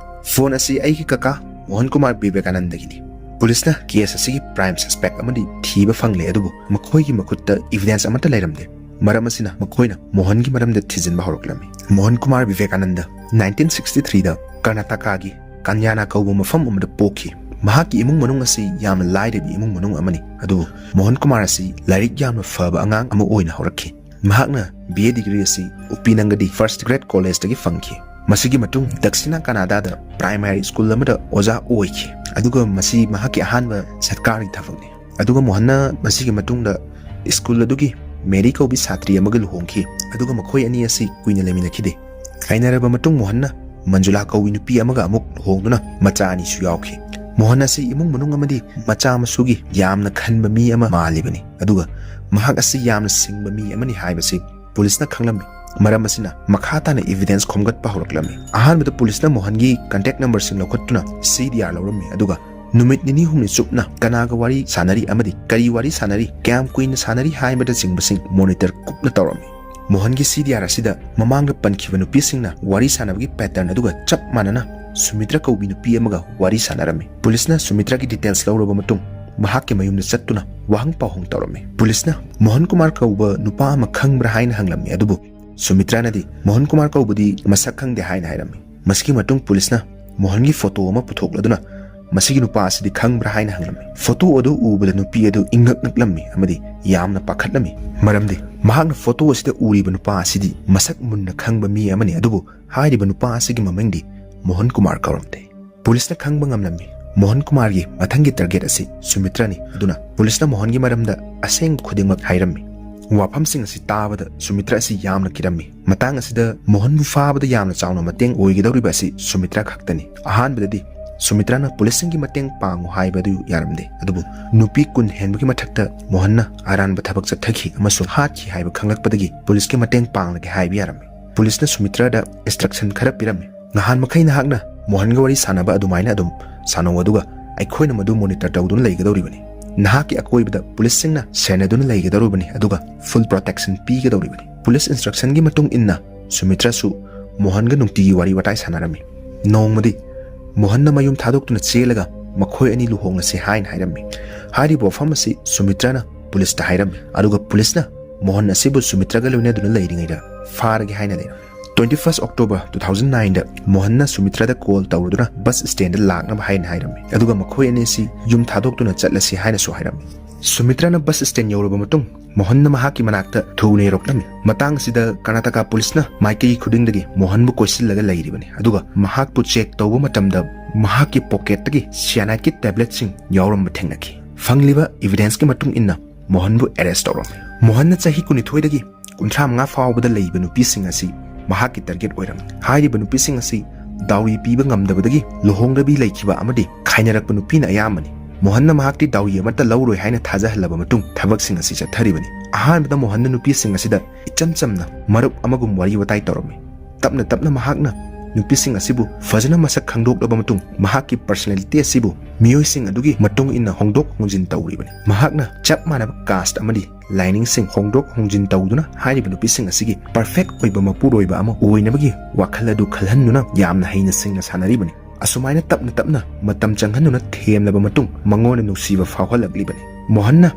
"ꯐꯣꯟ ꯑꯁꯤ ꯑꯩꯒꯤ ꯀꯀꯥ ꯃꯣꯍꯟ ꯀꯨꯃꯥꯔ ꯕꯤꯕꯦꯀꯥꯅꯟꯗꯒꯤꯅꯤ꯫" ꯄꯨꯂꯤꯁꯅ case ꯑꯁꯤꯒꯤ prime suspect ꯑꯃꯗꯤ ꯊꯤꯕ ꯐꯪꯂꯦ, ꯑꯗꯨꯕꯨ ꯃꯈꯣꯏꯒꯤ ꯃꯈꯨꯠꯇ evidence ꯑꯃꯠꯇ ꯂꯩꯔꯝꯗꯦ꯫ ꯃꯔꯝ ꯑꯁꯤꯅ ꯃꯈꯣꯏꯅ ꯃꯣꯍꯟꯒꯤ ꯃꯔꯝꯗ ꯊꯤꯖꯤꯟꯕ ꯍꯧꯔꯛꯂꯝꯃꯤ꯫ ꯃꯣꯍꯟ ꯀꯨꯃꯥꯔ ꯕꯤꯕꯦꯀꯥꯅꯟꯗ nineteen sixty threeꯗ ꯀꯔꯅꯥꯇꯀꯥꯒꯤ ꯀꯟꯌꯥꯅꯥ ꯀꯧꯕ ꯃꯐꯝ ꯑꯃꯗ ꯄꯣꯛꯈꯤ꯫ ꯃꯍꯥꯛꯀꯤ ꯏꯃꯨꯡ ꯃꯅꯨꯡ ꯑꯁꯤ ꯌꯥꯝꯅ ꯂꯥꯏꯔꯕ ꯏꯃꯨꯡ ꯃꯅꯨꯡ ꯑꯃꯅꯤ, ꯑꯗꯨꯕꯨ ꯃꯣꯍꯟ ꯀꯨꯃꯥꯔ ꯑꯁꯤ ꯂꯥꯏꯔꯤꯛ ꯌꯥꯝꯅ ꯐꯕ ꯑꯉꯥꯡ ꯑꯃ ꯑꯣꯏꯅ ꯍꯧꯔꯛꯈꯤ꯫ ꯃꯍꯥꯛꯅ B A degree ꯑꯁꯤ ꯎꯄꯤꯅꯪꯒꯗꯤ First Grade Collegeꯇꯒꯤ ꯐꯪꯈꯤ꯫ ꯃꯁꯤꯒꯤ ꯃꯇꯨꯡ ꯗꯛꯁꯤꯅꯥ ꯀꯅꯥꯗꯥꯗ primary school ꯑꯃꯗ ꯑꯣꯖꯥ ꯑꯣꯏꯈꯤ, ꯑꯗꯨꯒ ꯃꯁꯤ ꯃꯍꯥꯛꯀꯤ ꯑꯍꯥꯟꯕ ꯁꯔꯀꯥꯔꯒꯤ ꯊꯕꯛꯅꯤ꯫ ꯑꯗꯨꯒ ꯃꯣꯍꯟꯅ ꯃꯁꯤꯒꯤ ꯃꯇꯨꯡꯗ school ꯑꯗꯨꯒꯤ ꯃꯦꯔꯤ ꯀꯧꯕꯤ ꯁꯥꯇ꯭ꯔꯤ ꯑꯃꯒ ꯂꯨꯍꯣꯡꯈꯤ, ꯑꯗꯨꯒ ꯃꯈꯣꯏ ꯑꯅꯤ ꯑꯁꯤ ꯀꯨꯏꯅ ꯂꯩꯃꯤꯟꯅꯈꯤꯗꯦ꯫ ꯀꯥꯏꯅꯔꯕ ꯃꯇꯨꯡ ꯃꯣꯍꯟꯅ ꯃꯟꯖꯨꯂꯥ ꯀꯧꯕꯤ ꯅꯨꯄꯤ ꯑꯃꯒ ꯑꯃꯨꯛ ꯂꯨꯍꯣꯡꯗꯨꯅ ꯃꯆꯥ ꯑꯅꯤꯁꯨ ꯌꯥꯎꯈꯤ꯫ ꯃꯣꯍꯟ ꯑꯁꯤ ꯏꯃꯨꯡ ꯃꯅꯨꯡ ꯑꯃꯗꯤ ꯃꯆꯥ ꯃꯁꯨꯒꯤ ꯌꯥꯝꯅ ꯈꯟꯕ ꯃꯤ ꯑꯃ ꯃꯥꯜꯂꯤꯕꯅꯤ, ꯑꯗꯨꯒ ꯃꯍꯥꯛ ꯑꯁꯤ ꯌꯥꯝꯅ ꯁꯤꯡꯕ ꯃꯤ ꯑꯃꯅꯤ ꯍꯥꯏꯕꯁꯤ ꯄꯨꯂꯤꯁꯅ ꯈꯪꯂꯝꯃꯤ꯫ ꯃꯔꯝ ꯑꯁꯤꯅ ꯃꯈꯥ ꯇꯥꯅ evidence ꯈꯣꯝꯒꯠꯄ ꯍꯧꯔꯛꯂꯝꯃꯤ꯫ ꯑꯍꯥꯟꯕꯗ ꯄꯨꯂꯤꯁꯅ ꯃꯣꯍꯟꯒꯤ contact number ꯁꯤꯡ ꯂꯧꯈꯠꯇꯨꯅ C D R ꯂꯧꯔꯝꯃꯤ, ꯑꯗꯨꯒ ꯅꯨꯃꯤꯠ ꯅꯤꯅꯤ ꯍꯨꯝꯅꯤ ꯆꯨꯞꯅ ꯀꯅꯥꯒ ꯋꯥꯔꯤ ꯁꯥꯟꯅꯔꯤ ꯑꯃꯗꯤ ꯀꯔꯤ ꯋꯥꯔꯤ ꯁꯥꯟꯅꯔꯤ, ꯀꯌꯥꯝ ꯀꯨꯏꯅ ꯁꯥꯟꯅꯔꯤ ꯍꯥꯏꯕꯅꯆꯤꯡꯕꯁꯤꯡ monitor ꯀꯨꯞꯅ ꯇꯧꯔꯝꯃꯤ꯫ ꯃꯣꯍꯟꯒꯤ C D R ꯑꯁꯤꯗ ꯃꯃꯥꯡꯗ ꯄꯟꯈꯤꯕ ꯅꯨꯄꯤꯁꯤꯡꯅ ꯋꯥꯔꯤ ꯁꯥꯟꯅꯕꯒꯤ pattern ꯑꯗꯨꯒ ꯆꯞ ꯃꯥꯟꯅꯅ ꯁꯨꯃꯤꯇ꯭ꯔ ꯀꯧꯕꯤ ꯅꯨꯄꯤ ꯑꯃꯒ ꯋꯥꯔꯤ ꯁꯥꯟꯅꯔꯝꯃꯤ꯫ ꯄꯨꯂꯤꯁꯅ ꯁꯨꯃꯤꯇ꯭ꯔꯒꯤ details ꯂꯧꯔꯕ ꯃꯇꯨꯡ ꯃꯍꯥꯛꯀꯤ ꯃꯌꯨꯝꯗ ꯆꯠꯇꯨꯅ ꯋꯥꯍꯪ ꯄꯥꯎꯍꯪ ꯇꯧꯔꯝꯃꯤ꯫ ꯄꯨꯂꯤꯁꯅ ꯃꯣꯍꯟ ꯀꯨꯃꯥꯔ ꯀꯧꯕ ꯅꯨꯄꯥ ꯑꯃ ꯈꯪꯕ꯭ꯔꯥ ꯍꯥꯏꯅ ꯍꯪꯂꯝꯃꯤ, ꯑꯗꯨꯕꯨ ꯁꯨꯃꯤꯇ꯭ꯔꯥꯅꯗꯤ ꯃꯣꯍꯟ ꯀꯨꯃꯥꯔ ꯀꯧꯕꯗꯤ ꯃꯁꯛ ꯈꯪꯗꯦ ꯍꯥꯏꯅ ꯍꯥꯏꯔꯝꯃꯤ꯫ ꯃꯁꯤꯒꯤ ꯃꯇꯨꯡ ꯄꯨꯂꯤꯁꯅ ꯃꯣꯍꯟꯒꯤ photo ꯑꯃ ꯄꯨꯊꯣꯛꯂꯗꯨꯅ ꯃꯁꯤꯒꯤ ꯅꯨꯄꯥ ꯑꯁꯤꯗꯤ ꯈꯪꯕ꯭ꯔꯥ ꯍꯥꯏꯅ ꯍꯪꯂꯝꯃꯤ꯫ Photo ꯑꯗꯨ ꯎꯕꯗ ꯅꯨꯄꯤ ꯑꯗꯨ ꯏꯪꯉꯛ ꯉꯛꯂꯝꯃꯤ ꯑꯃꯗꯤ ꯌꯥꯝꯅ ꯄꯥꯈꯠꯂꯝꯃꯤ, ꯃꯔꯝꯗꯤ ꯃꯍꯥꯛꯅ photo ꯑꯁꯤꯗ ꯎꯔꯤꯕ ꯅꯨꯄꯥ ꯑꯁꯤꯗꯤ ꯃꯁꯛ ꯃꯨꯟꯅ ꯈꯪꯕ ꯃꯤ ꯑꯃꯅꯤ, ꯑꯗꯨꯕꯨ ꯍꯥꯏꯔꯤꯕ ꯅꯨꯄꯥ ꯑꯁꯤꯒꯤ ꯃꯃꯤꯡꯗꯤ ꯃꯣꯍꯟ ꯀꯨꯃꯥꯔ ꯀꯧꯔꯝꯗꯦ꯫ ꯄꯨꯂꯤꯁꯅ ꯈꯪꯕ ꯉꯝꯂꯝꯃꯤ, ꯃꯣꯍꯟ ꯀꯨꯃꯥꯔꯒꯤ ꯃꯊꯪꯒꯤ target ꯑꯁꯤ ꯁꯨꯃꯤꯇ꯭ꯔꯥꯅꯤ꯫ ꯑꯗꯨꯅ ꯄꯨꯂꯤꯁꯅ ꯃꯣꯍꯟꯒꯤ ꯃꯔꯝꯗ ꯑꯁꯦꯡꯕ ꯈꯨꯗꯤꯡꯃꯛ ꯍꯥꯏꯔꯝꯃꯤ꯫ ꯋꯥꯐꯝꯁꯤꯡ ꯑꯁꯤ ꯇꯥꯕꯗ ꯁꯨꯃꯤꯇ꯭ꯔꯥ ꯑꯁꯤ ꯌꯥꯝꯅ ꯀꯤꯔꯝꯃꯤ꯫ ꯃꯇꯥꯡ ꯑꯁꯤꯗ ꯃꯣꯍꯟꯕꯨ ꯐꯥꯕꯗ ꯌꯥꯝꯅ ꯆꯥꯎꯅ ꯃꯇꯦꯡ ꯑꯣꯏꯒꯗꯧꯔꯤꯕ ꯑꯁꯤ ꯁꯨꯃꯤꯇ꯭ꯔꯥ ꯈꯛꯇꯅꯤ꯫ ꯑꯍꯥꯟꯕꯗꯗꯤ ꯁꯨꯃꯤꯇ꯭ꯔꯥꯅ ꯄꯨꯂꯤꯁꯁꯤꯡꯒꯤ ꯃꯇꯦꯡ ꯄꯥꯡꯉꯨ ꯍꯥꯏꯕ ꯑꯗꯨ ꯌꯥꯔꯝꯗꯦ, ꯑꯗꯨꯕꯨ ꯅꯨꯄꯤ ꯀꯨꯟ ꯍꯦꯟꯕꯒꯤ ꯃꯊꯛꯇ ꯃꯣꯍꯟꯅ ꯑꯔꯥꯟꯕ ꯊꯕꯛ ꯆꯠꯊꯈꯤ ꯑꯃꯁꯨꯡ ꯍꯥꯠꯈꯤ ꯍꯥꯏꯕ ꯈꯪꯂꯛꯄꯗꯒꯤ ꯄꯨꯂꯤꯁꯀꯤ ꯃꯇꯦꯡ ꯄꯥꯡꯂꯒꯦ ꯍꯥꯏꯕ ꯌꯥꯔꯝꯃꯤ꯫ ꯄꯨꯂꯤꯁꯅ ꯁꯨꯃꯤꯇ꯭ꯔꯥꯗ instruction ꯈꯔ ꯄꯤꯔꯝꯃꯤ꯫ "ꯅꯍꯥꯟ ꯃꯈꯩ ꯅꯍꯥꯛꯅ ꯃꯣꯍꯟꯒ ꯋꯥꯔꯤ ꯁꯥꯟꯅꯕ ꯑꯗꯨꯃꯥꯏꯅ ꯑꯗꯨꯝ ꯁꯥꯟꯅꯧ, ꯑꯗꯨꯒ ꯑꯩꯈꯣꯏꯅ ꯃꯗꯨ monitor ꯇꯧꯗꯨꯅ ꯂꯩꯒꯗꯧꯔꯤꯕꯅꯤ꯫ ꯅꯍꯥꯛꯀꯤ ꯑꯀꯣꯏꯕꯗ ꯄꯨꯂꯤꯁꯁꯤꯡꯅ ꯁꯦꯟꯅꯗꯨꯅ ꯂꯩꯒꯗꯧꯔꯤꯕꯅꯤ, ꯑꯗꯨꯒ full protection ꯄꯤꯒꯗꯧꯔꯤꯕꯅꯤ꯫" ꯄꯨꯂꯤꯁ instruction ꯒꯤ ꯃꯇꯨꯡ ꯏꯟꯅ ꯁꯨꯃꯤꯇ꯭ꯔꯥꯁꯨ ꯃꯣꯍꯟꯒ ꯅꯨꯡꯇꯤꯒꯤ ꯋꯥꯔꯤ ꯋꯥꯇꯥꯏ ꯁꯥꯟꯅꯔꯝꯃꯤ꯫ ꯅꯣꯡꯃꯗꯤ ꯃꯣꯍꯟꯅ ꯃꯌꯨꯝ ꯊꯥꯗꯣꯛꯇꯨꯅ ꯆꯦꯜꯂꯒ ꯃꯈꯣꯏ ꯑꯅꯤ ꯂꯨꯍꯣꯡꯂꯁꯤ ꯍꯥꯏꯅ ꯍꯥꯏꯔꯝꯃꯤ꯫ ꯍꯥꯏꯔꯤꯕ ꯋꯥꯐꯝ ꯑꯁꯤ ꯁꯨꯃꯤꯇ꯭ꯔꯥꯅ ꯄꯨꯂꯤꯁꯇ ꯍꯥꯏꯔꯝꯃꯤ, ꯑꯗꯨꯒ ꯄꯨꯂꯤꯁꯅ ꯃꯣꯍꯟ ꯑꯁꯤꯕꯨ ꯁꯨꯃꯤꯇ꯭ꯔꯥꯒ ꯂꯣꯏꯅꯗꯨꯅ ꯂꯩꯔꯤꯉꯩꯗ ꯐꯥꯔꯒꯦ ꯍꯥꯏꯅ ꯂꯩꯔꯝꯃꯤ꯫ Twenty first October two thousand nine ꯗ ꯃꯣꯍꯟꯅ ꯁꯨꯃꯤꯇ꯭ꯔꯥꯗ call ꯇꯧꯔꯗꯨꯅ bus stand ꯗ ꯂꯥꯛꯅꯕ ꯍꯥꯏꯅ ꯍꯥꯏꯔꯝꯃꯤ, ꯑꯗꯨꯒ ꯃꯈꯣꯏ ꯑꯅꯤ ꯑꯁꯤ ꯌꯨꯝ ꯊꯥꯗꯣꯛꯇꯨꯅ ꯆꯠꯂꯁꯤ ꯍꯥꯏꯅꯁꯨ ꯍꯥꯏꯔꯝꯃꯤ꯫ ꯁꯨꯃꯤꯇ꯭ꯔꯥꯅ bus stand ꯌꯧꯔꯕ ꯃꯇꯨꯡ ꯃꯣꯍꯟꯅ ꯃꯍꯥꯛꯀꯤ ꯃꯅꯥꯛꯇ ꯊꯨꯅ ꯌꯧꯔꯛꯂꯝꯃꯤ꯫ ꯃꯇꯥꯡ ꯑꯁꯤꯗ ꯀꯔꯅꯥꯇꯀꯥ ꯄꯨꯂꯤꯁꯅ ꯃꯥꯏꯀꯩ ꯈꯨꯗꯤꯡꯗꯒꯤ ꯃꯣꯍꯟꯕꯨ ꯀꯣꯏꯁꯤꯜꯂꯒ ꯂꯩꯔꯤꯕꯅꯤ, ꯑꯗꯨꯒ ꯃꯍꯥꯛꯄꯨ check ꯇꯧꯕ ꯃꯇꯝꯗ ꯃꯍꯥꯛꯀꯤ pocket ꯇꯒꯤ cyanide ꯀꯤ tablet ꯁꯤꯡ ꯌꯥꯎꯔꯝꯕ ꯊꯦꯡꯅꯈꯤ꯫ ꯐꯪꯂꯤꯕ evidence ꯀꯤ ꯃꯇꯨꯡ ꯏꯟꯅ ꯃꯣꯍꯟꯕꯨ arrest ꯇꯧꯔꯝꯃꯤ꯫ ꯃꯣꯍꯟꯅ ꯆꯍꯤ ꯀꯨꯟꯅꯤꯊꯣꯏꯗꯒꯤ ꯀꯨꯟꯊ꯭ꯔꯥ ꯃꯉꯥ ꯐꯥꯎꯕꯗ ꯂꯩꯕ ꯅꯨꯄꯤꯁꯤꯡ ꯑꯁꯤ ꯃꯍꯥꯛꯀꯤ target ꯑꯣꯏꯔꯝꯃꯤ꯫ ꯍꯥꯏꯔꯤꯕ ꯅꯨꯄꯤꯁꯤꯡ ꯑꯁꯤ ꯗꯥꯎꯔꯤ ꯄꯤꯕ ꯉꯝꯗꯕꯗꯒꯤ ꯂꯨꯍꯣꯡꯗꯕꯤ ꯂꯩꯈꯤꯕ ꯑꯃꯗꯤ ꯈꯥꯏꯅꯔꯛꯄ ꯅꯨꯄꯤꯅ ꯑꯌꯥꯝꯕꯅꯤ꯫ ꯃꯣꯍꯟꯅ ꯃꯍꯥꯛꯇꯤ ꯗꯥꯎꯔꯤ ꯑꯃꯠꯇ ꯂꯧꯔꯣꯏ ꯍꯥꯏꯅ ꯊꯥꯖꯍꯜꯂꯕ ꯃꯇꯨꯡ ꯊꯕꯛꯁꯤꯡ ꯑꯁꯤ ꯆꯠꯊꯔꯤꯕꯅꯤ꯫ ꯑꯍꯥꯟꯕꯗ ꯃꯣꯍꯟꯅ ꯅꯨꯄꯤꯁꯤꯡ ꯑꯁꯤꯗ ꯏꯆꯝ ꯆꯝꯅ ꯃꯔꯨꯞ ꯑꯃꯒꯨꯝ ꯋꯥꯔꯤ ꯋꯥꯇꯥꯏ ꯇꯧꯔꯝꯃꯤ꯫ ꯇꯞꯅ ꯇꯞꯅ ꯃꯍꯥꯛꯅ ꯅꯨꯄꯤꯁꯤꯡ ꯑꯁꯤꯕꯨ ꯐꯖꯅ ꯃꯁꯛ ꯈꯪꯗꯣꯛꯂꯕ ꯃꯇꯨꯡ ꯃꯍꯥꯛꯀꯤ personality ꯑꯁꯤꯕꯨ ꯃꯤꯑꯣꯏꯁꯤꯡ ꯑꯗꯨꯒꯤ ꯃꯇꯨꯡ ꯏꯟꯅ ꯍꯣꯡꯗꯣꯛ ꯍꯣꯡꯖꯤꯟ ꯇꯧꯔꯤꯕꯅꯤ꯫ ꯃꯍꯥꯛꯅ ꯆꯞ ꯃꯥꯟꯅꯕ caste ꯑꯃꯗꯤ ꯂꯥꯏꯅꯤꯡꯁꯤꯡ ꯍꯣꯡꯗꯣꯛ ꯍꯣꯡꯖꯤꯟ ꯇꯧꯗꯨꯅ ꯍꯥꯏꯔꯤꯕ ꯅꯨꯄꯤꯁꯤꯡ ꯑꯁꯤꯒꯤ perfect ꯑꯣꯏꯕ ꯃꯄꯨꯔꯣꯏꯕ ꯑꯃ ꯑꯣꯏꯅꯕꯒꯤ ꯋꯥꯈꯜ ꯑꯗꯨ ꯈꯜꯍꯟꯗꯨꯅ ꯌꯥꯝꯅ ꯍꯩꯅ ꯁꯤꯡꯅ ꯁꯥꯟꯅꯔꯤꯕꯅꯤ꯫ ꯑꯁꯨꯃꯥꯏꯅ ꯇꯞꯅ ꯇꯞꯅ ꯃꯇꯝ ꯆꯪꯍꯟꯗꯨꯅ ꯊꯦꯝꯂꯕ ꯃꯇꯨꯡ ꯃꯉꯣꯟꯗ ꯅꯨꯡꯁꯤꯕ ꯐꯥꯎꯍꯜꯂꯛꯂꯤꯕꯅꯤ꯫ ꯃꯣꯍꯟꯅ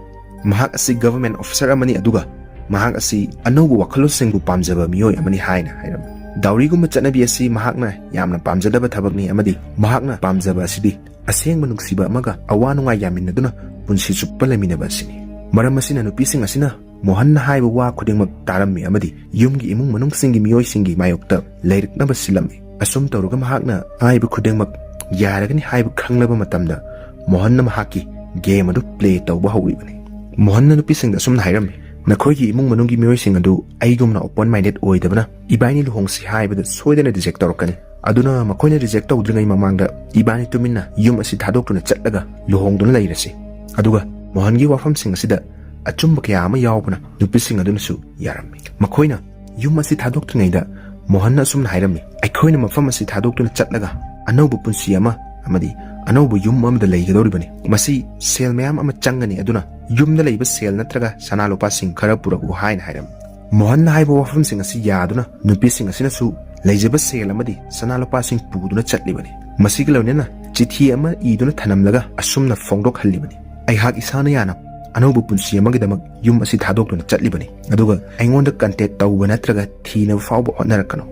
ꯃꯍꯥꯛ ꯑꯁꯤ government officer ꯑꯃꯅꯤ, ꯑꯗꯨꯒ ꯃꯍꯥꯛ ꯑꯁꯤ ꯑꯅꯧꯕ ꯋꯥꯈꯜꯂꯣꯟꯁꯤꯡꯕꯨ ꯄꯥꯝꯖꯕ ꯃꯤꯑꯣꯏ ꯑꯃꯅꯤ ꯍꯥꯏꯅ ꯍꯥꯏꯔꯝꯃꯤ꯫ ꯗꯥꯎꯔꯤꯒꯨꯝꯕ ꯆꯠꯅꯕꯤ ꯑꯁꯤ ꯃꯍꯥꯛꯅ ꯌꯥꯝꯅ ꯄꯥꯝꯖꯗꯕ ꯊꯕꯛꯅꯤ ꯑꯃꯗꯤ ꯃꯍꯥꯛꯅ ꯄꯥꯝꯖꯕ ꯑꯁꯤꯗꯤ ꯑꯁꯦꯡꯕ ꯅꯨꯡꯁꯤꯕ ꯑꯃꯒ ꯑꯋꯥ ꯅꯨꯡꯉꯥꯏ ꯌꯥꯃꯤꯟꯅꯗꯨꯅ ꯄꯨꯟꯁꯤ ꯆꯨꯞꯄ ꯂꯩꯃꯤꯟꯅꯕ ꯑꯁꯤꯅꯤ꯫ ꯃꯔꯝ ꯑꯁꯤꯅ ꯅꯨꯄꯤꯁꯤꯡ ꯑꯁꯤꯅ ꯃꯣꯍꯟꯅ ꯍꯥꯏꯕ ꯋꯥ ꯈꯨꯗꯤꯡꯃꯛ ꯇꯥꯔꯝꯃꯤ ꯑꯃꯗꯤ ꯌꯨꯝꯒꯤ ꯏꯃꯨꯡ ꯃꯅꯨꯡꯁꯤꯡꯒꯤ ꯃꯤꯑꯣꯏꯁꯤꯡꯒꯤ ꯃꯥꯌꯣꯛꯇ ꯂꯩꯔꯛꯅꯕ ꯁꯤꯜꯂꯝꯃꯤ꯫ ꯑꯁꯨꯝ ꯇꯧꯔꯒ ꯃꯍꯥꯛꯅ ꯍꯥꯏꯕ ꯈꯨꯗꯤꯡꯃꯛ ꯌꯥꯔꯒꯅꯤ ꯍꯥꯏꯕ ꯈꯪꯂꯕ ꯃꯇꯝꯗ ꯃꯣꯍꯟꯅ ꯃꯍꯥꯛꯀꯤ game ꯑꯗꯨ play ꯇꯧꯕ ꯍꯧꯔꯤꯕꯅꯤ꯫ ꯃꯣꯍꯟꯅ ꯅꯨꯄꯤꯁꯤꯡꯗ ꯑꯁꯨꯝꯅ ꯍꯥꯏꯔꯝꯃꯤ, "ꯅꯈꯣꯏꯒꯤ ꯏꯃꯨꯡ ꯃꯅꯨꯡꯒꯤ ꯃꯤꯑꯣꯏꯁꯤꯡ ꯑꯗꯨ ꯑꯩꯒꯨꯝꯅ open minded ꯑꯣꯏꯗꯕꯅ ꯏꯕꯥꯅꯤ ꯂꯨꯍꯣꯡꯁꯤ ꯍꯥꯏꯕꯗ ꯁꯣꯏꯗꯅ reject ꯇꯧꯔꯛꯀꯅꯤ꯫ ꯑꯗꯨꯅ ꯃꯈꯣꯏꯅ reject ꯇꯧꯗ꯭ꯔꯤꯉꯩ ꯃꯃꯥꯡꯗ ꯏꯕꯥꯅꯤ ꯇꯨꯃꯤꯟꯅ ꯌꯨꯝ ꯑꯁꯤ ꯊꯥꯗꯣꯛꯇꯨꯅ ꯆꯠꯂꯒ ꯂꯨꯍꯣꯡꯗꯨꯅ ꯂꯩꯔꯁꯤ꯫" ꯑꯗꯨꯒ ꯃꯣꯍꯟꯒꯤ ꯋꯥꯐꯝꯁꯤꯡ ꯑꯁꯤꯗ ꯑꯆꯨꯝꯕ ꯀꯌꯥ ꯑꯃ ꯌꯥꯎꯕꯅ ꯅꯨꯄꯤꯁꯤꯡ ꯑꯗꯨꯅꯁꯨ ꯌꯥꯔꯝꯃꯤ꯫ ꯃꯈꯣꯏꯅ ꯌꯨꯝ ꯑꯁꯤ ꯊꯥꯗꯣꯛꯇ꯭ꯔꯤꯉꯩꯗ ꯃꯣꯍꯟꯅ ꯑꯁꯨꯝꯅ ꯍꯥꯏꯔꯝꯃꯤ, "ꯑꯩꯈꯣꯏꯅ ꯃꯐꯝ ꯑꯁꯤ ꯊꯥꯗꯣꯛꯇꯨꯅ ꯆꯠꯂꯒ ꯑꯅꯧꯕ ꯄꯨꯟꯁꯤ ꯑꯃ ꯑꯃꯗꯤ ꯑꯅꯧꯕ ꯌꯨꯝ ꯑꯃꯗ ꯂꯩꯒꯗꯧꯔꯤꯕꯅꯤ꯫ ꯃꯁꯤ ꯁꯦꯜ ꯃꯌꯥꯝ ꯑꯃ ꯆꯪꯒꯅꯤ, ꯑꯗꯨꯅ ꯌꯨꯝꯗ ꯂꯩꯕ ꯁꯦꯜ ꯅꯠꯇ꯭ꯔꯒ ꯁꯅꯥ ꯂꯨꯄꯥꯁꯤꯡ ꯈꯔ ꯄꯨꯔꯛꯎ" ꯍꯥꯏꯅ ꯍꯥꯏꯔꯝꯃꯤ꯫ ꯃꯣꯍꯟꯅ ꯍꯥꯏꯕ ꯋꯥꯐꯝꯁꯤꯡ ꯑꯁꯤ ꯌꯥꯗꯨꯅ ꯅꯨꯄꯤꯁꯤꯡ ꯑꯁꯤꯅꯁꯨ ꯂꯩꯖꯕ ꯁꯦꯜ ꯑꯃꯗꯤ ꯁꯅꯥ ꯂꯨꯄꯥꯁꯤꯡ ꯄꯨꯗꯨꯅ ꯆꯠꯂꯤꯕꯅꯤ꯫ ꯃꯁꯤꯒ ꯂꯣꯏꯅꯅ ꯆꯤꯊꯤ ꯑꯃ ꯏꯗꯨꯅ ꯊꯅꯝꯂꯒ ꯑꯁꯨꯝꯅ ꯐꯣꯡꯗꯣꯛꯍꯜꯂꯤꯕꯅꯤ, "ꯑꯩꯍꯥꯛ ꯏꯁꯥꯅ ꯌꯥꯅ ꯑꯅꯧꯕ ꯄꯨꯟꯁꯤ ꯑꯃꯒꯤꯗꯃꯛ ꯌꯨꯝ ꯑꯁꯤ ꯊꯥꯗꯣꯛꯇꯨꯅ ꯆꯠꯂꯤꯕꯅꯤ, ꯑꯗꯨꯒ ꯑꯩꯉꯣꯟꯗ contact ꯇꯧꯕ ꯅꯠꯇ꯭ꯔꯒ ꯊꯤꯅꯕ ꯐꯥꯎꯕ ꯍꯣꯠꯅꯔꯛꯀꯅꯨ꯫"